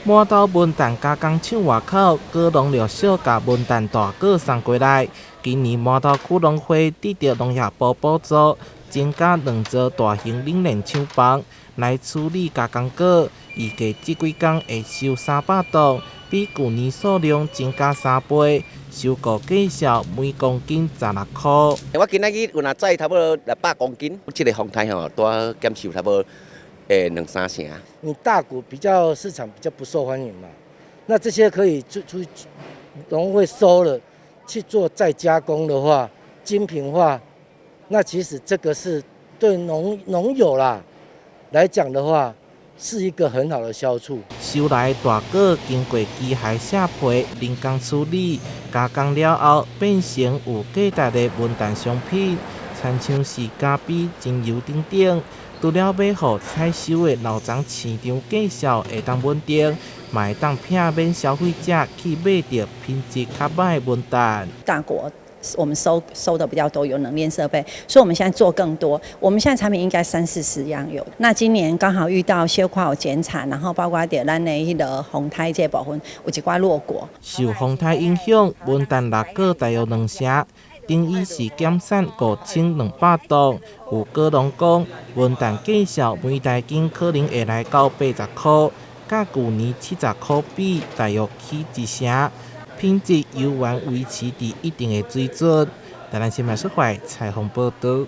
滿島文旦加工廠外口，果農陸續共文旦大果送過來。今年滿島區農會得著農業部補助，增加兩座大型冷鏈廠房來處理加工果。預計這幾工會收300噸，比舊年數量增加3倍。收購價數每公斤16箍。我今仔日有若載差不多600公斤，這个風颱吼，拄仔減收差不多兩三成。你大果比較市場比較不受歡迎嘛，那這些可以出出農會收了去做再加工的話，精品化，那其實這個是對農友啦來講的話，是一個很好的銷處。收來大果經過機械卸皮、人工處理、加工了後，變成有價值的文旦商品，親像是咖啡、精油等等。除了欲予採收的老欉市場價數會當穩定，嘛會當避免消費者去買著品質較䆀的文旦。大果我們收的比較多，有冷鏈設備，所以我們現在做更多。我們現在產品應該三四十樣有。那今年剛好遇到小可有減產，然後包括著咱的彼个風颱這部分有一寡落果。受風颱影響，文旦落果大約兩成，等於是減產5200噸。有果農講，文旦價數每大斤可能會來到80箍，佮舊年70箍比，大約起一成。品質猶原維持佇一定的水準。台南新聞採訪報導。